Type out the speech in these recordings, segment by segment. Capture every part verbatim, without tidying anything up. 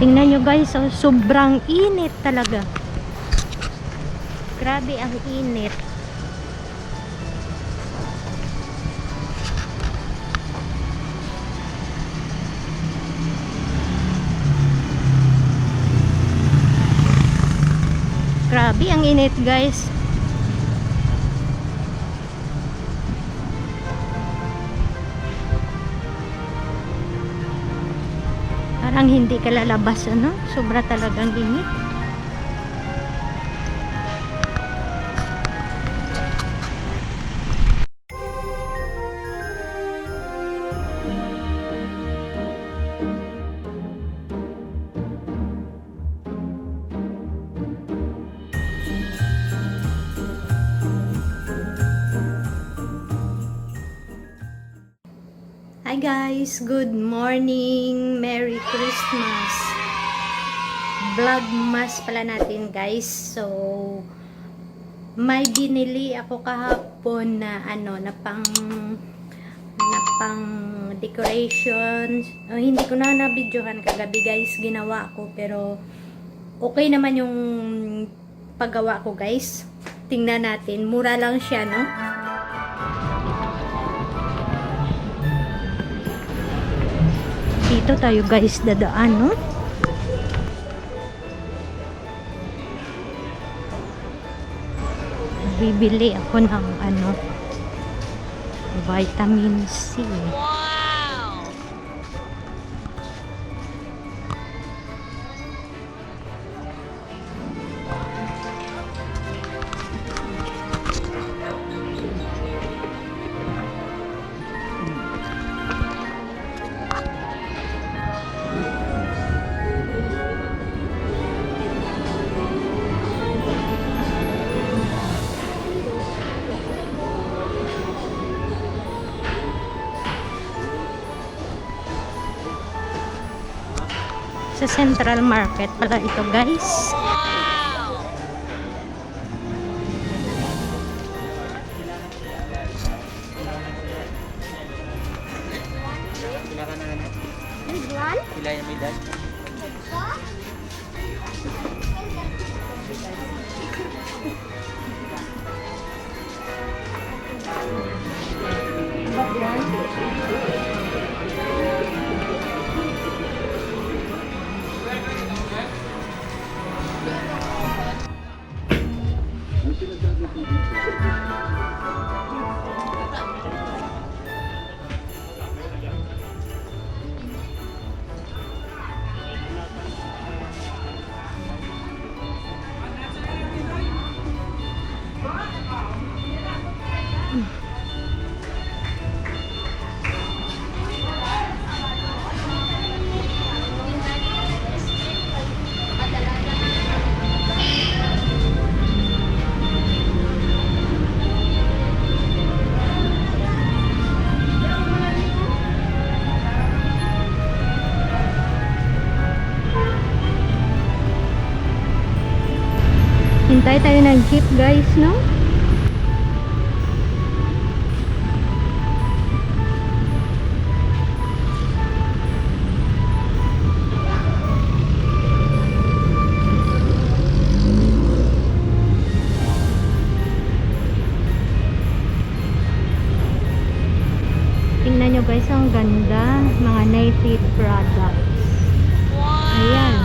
Tingnan nyo guys, oh, sobrang init talaga. Grabe ang init. Grabe ang init, guys. Parang hindi ka lalabas, ano? Sobra talagang init. Hi guys, good morning, Merry Christmas. Vlogmas pala natin, guys. So, may binili ako kahapon na ano, na pang, na pang decoration. Oh, hindi ko na na-videohan kagabi, guys, ginawa ko, pero okay naman yung paggawa ko, guys. Tingnan natin. Mura lang siya, no? Dito tayo, guys, dadaan, no? Bibili ako ng, ano, vitamin C. Wow! Sa Central Market pala ito, guys. Pila ka na, ano? This one? Pila yung edad? Ito? Hintay tayo ng jeep, guys, no? Tingnan nyo guys, ang ganda. Mga native products. Ayan.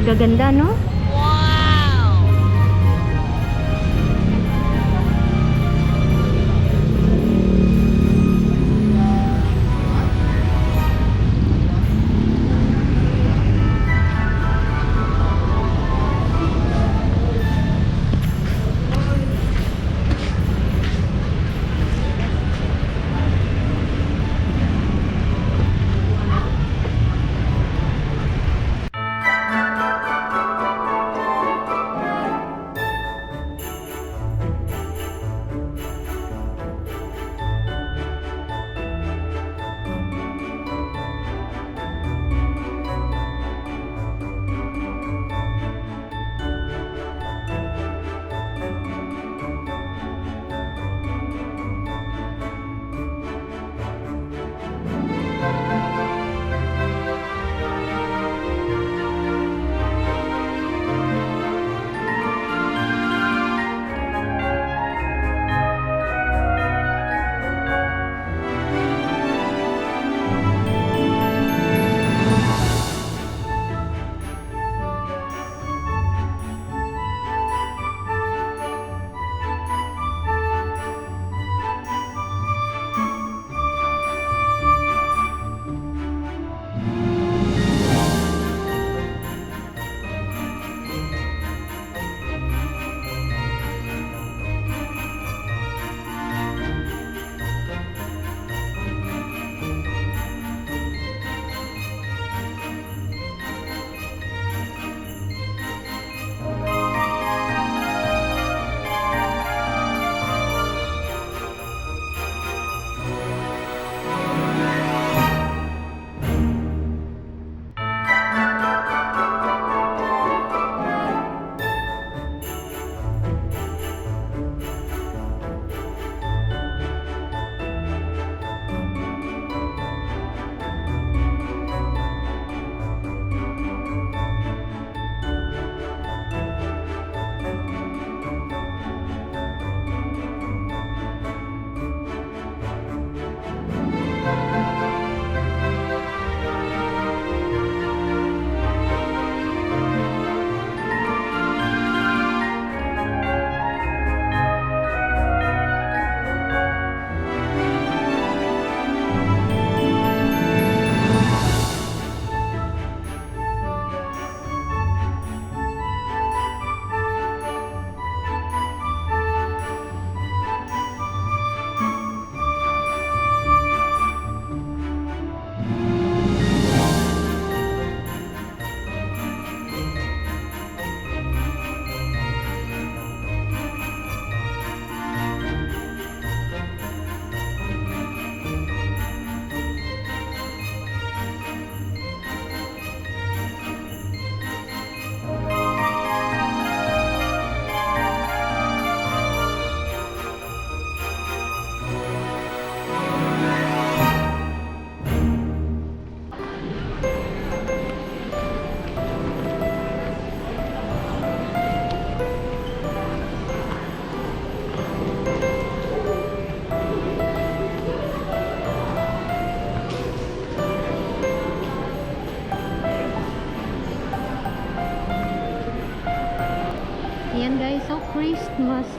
Ang gaganda, no?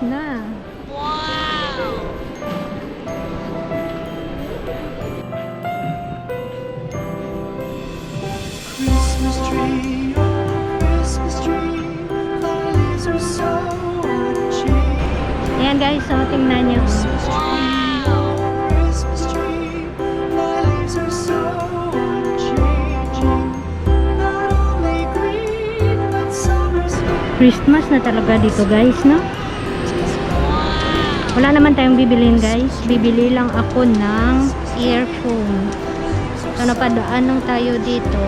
Na. Christmas tree, oh Christmas tree, thy leaves are so unchanging. Ayan guys, so tingnan nyo. Christmas tree, oh Christmas tree, thy leaves are so unchanging. Not only green, but summer's here. Christmas na talaga dito guys, no? Wala naman tayong bibilhin guys. Bibili lang ako ng earphone. So napadaan lang tayo dito.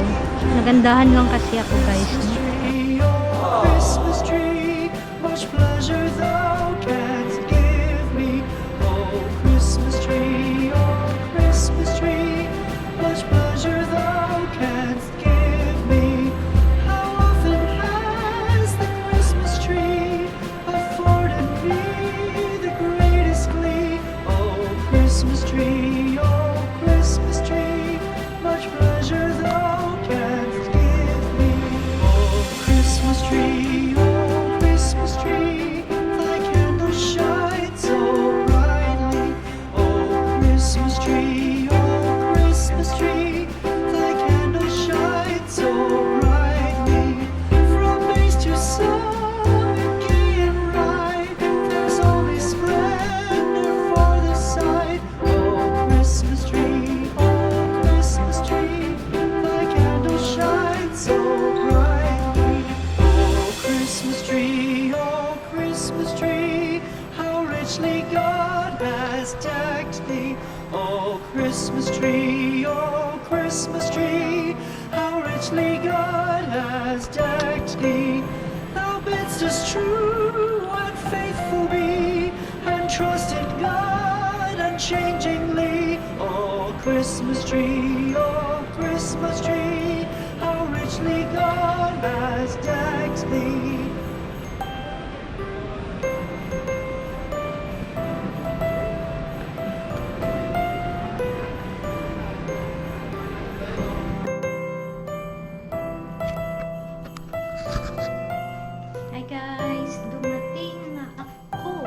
Nagandahan lang kasi ako guys, no? Tree, oh Christmas tree, much pleasure thou canst give me. Oh Christmas tree, oh Christmas tree, much pleasure thou canst give me. How often has the Christmas tree afforded me the greatest glee? Oh Christmas tree, oh Christmas tree, much pleasure thou canst give me. Oh Christmas tree, oh Christmas tree, thy candle shines so brightly. Oh Christmas tree, oh Christmas tree, thy candle shines so brightly. From base to summit, gay and bright, there's only splendor for the sight. Oh Christmas tree, oh Christmas tree, thy candle shines so brightly. Oh Christmas tree, oh Christmas tree, how richly God has decked thee. Oh Christmas tree, oh Christmas tree, how richly God has decked thee. Thou bidst us true and faithful be, and trust in God unchangingly. Oh Christmas tree, oh Christmas tree, how richly God has decked thee. Hi guys, dumating na ako.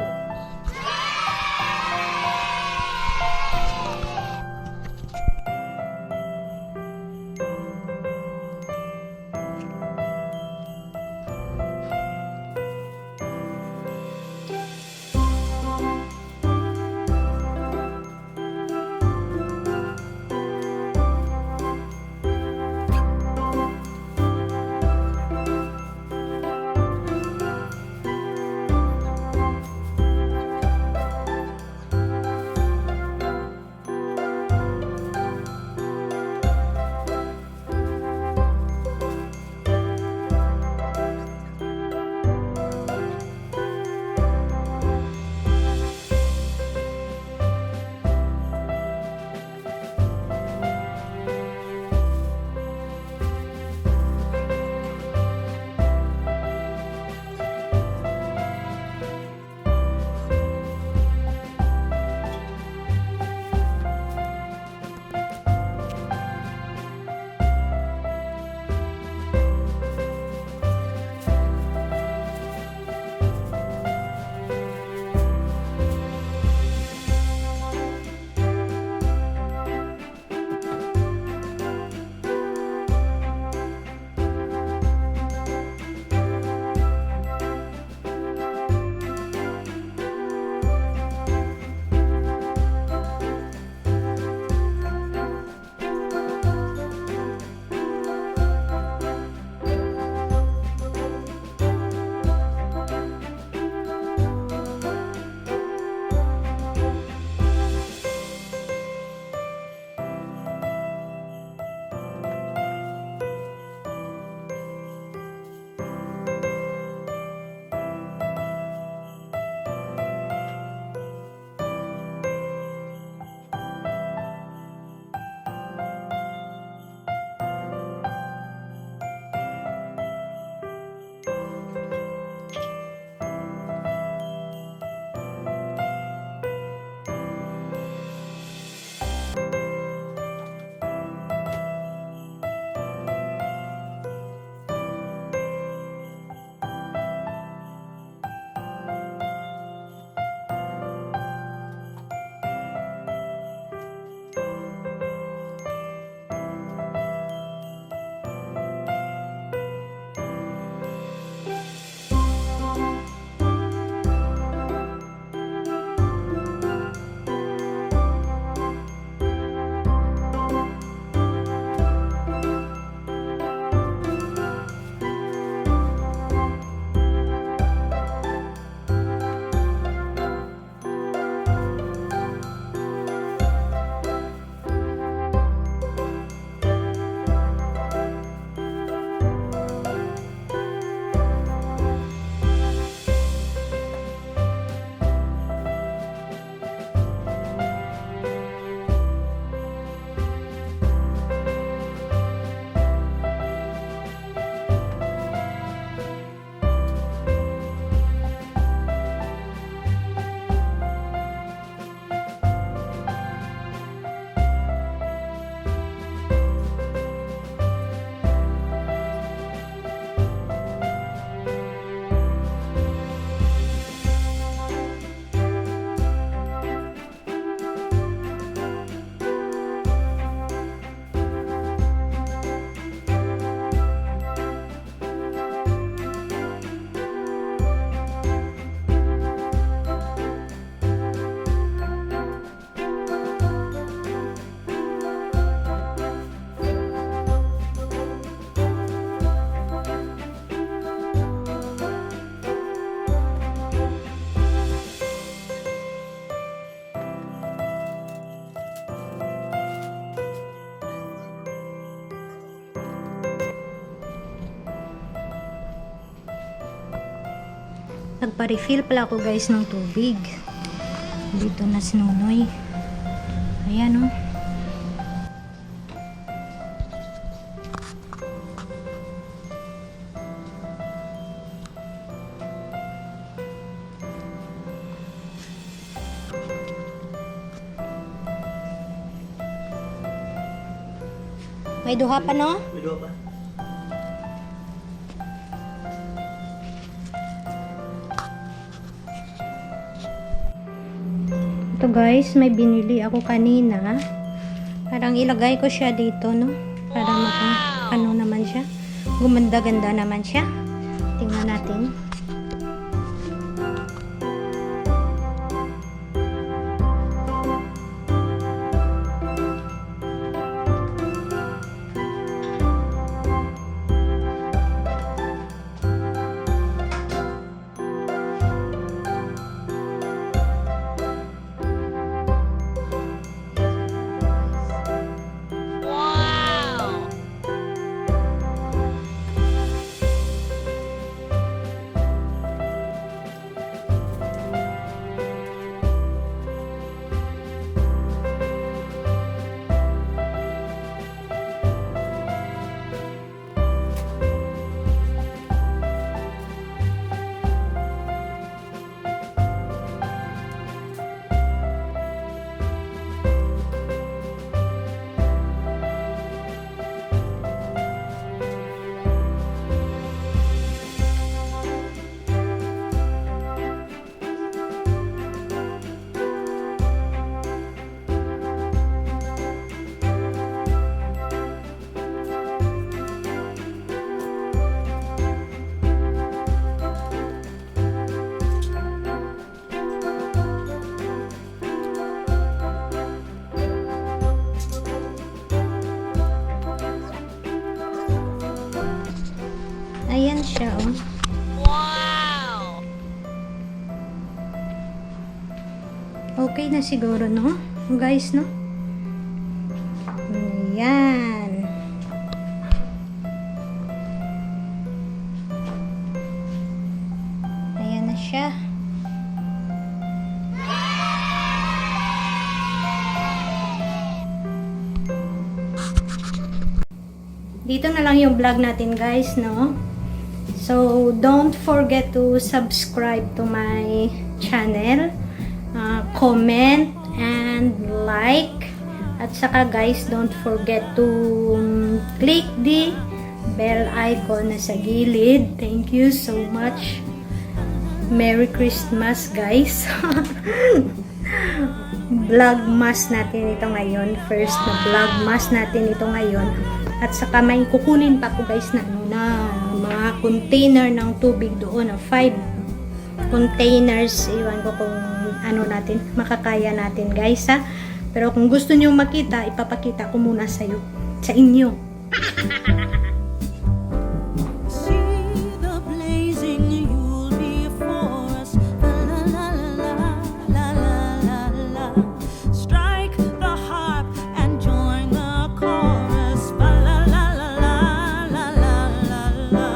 Nagpa-refill pala ako, guys, ng tubig. Dito na si Nonoy. Ayan, oh. May duha pa, no? May duha pa. Ito, guys, may binili ako kanina. Parang ilagay ko siya dito, no? Para maka, ano naman siya. Gumanda-ganda naman siya. Tingnan natin. Ayan siya, oh. Wow! Okay na siguro, no? Guys, no? Ayan. Ayan na siya. Dito na lang yung vlog natin, guys, no? So, don't forget to subscribe to my channel. Uh, comment and like. At saka, guys, don't forget to, um, click the bell icon na sa gilid. Thank you so much. Merry Christmas, guys. Vlogmas natin ito ngayon. First na vlogmas natin ito ngayon. At saka may kukunin pa ko, guys, na, ano, na mga container ng tubig doon, na five containers. Iwan ko kung ano natin, makakaya natin, guys, ha. Pero kung gusto niyo makita, ipapakita ko muna sa'yo, sa inyo. See the blazing, you'll be for us. Fa la la la la, la la la la la. Strike the harp and join the chorus. Fa la la la la, la la la la la.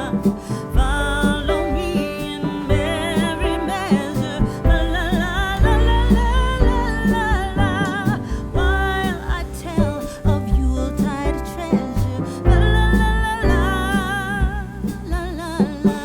Follow me in merry measure. Fa la la la la, la la la la la. While I tell of Yuletide treasure. La, la, la, la, la, la, la, la.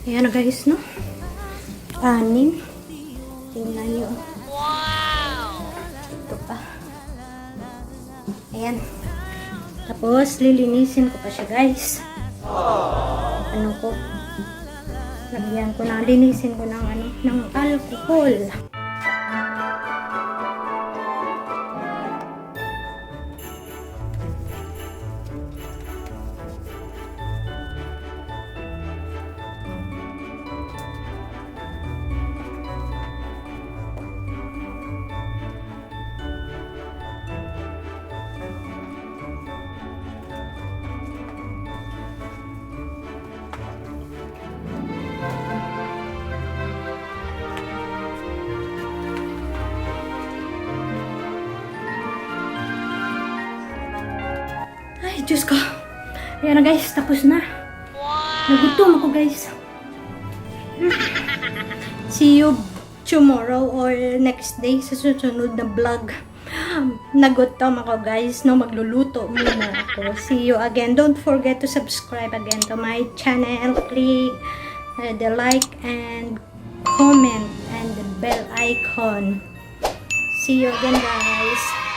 Ayan na, guys, no? Anim. Tingnan nyo. Wow! Ito pa. Ayan. Tapos, lilinisin ko pa siya, guys. Ano ko? Lagyan ko na, linisin ko ng, ano, ng alcohol. Ay, Diyos ko. Ayan na, guys, tapos na. Nagutom ako, guys. See you tomorrow or next day sa susunod na vlog. Nagutom ako, guys, no? Magluluto muna ako. See you again. Don't forget to subscribe again to my channel. Click, uh, the like and comment and the bell icon. See you again, guys.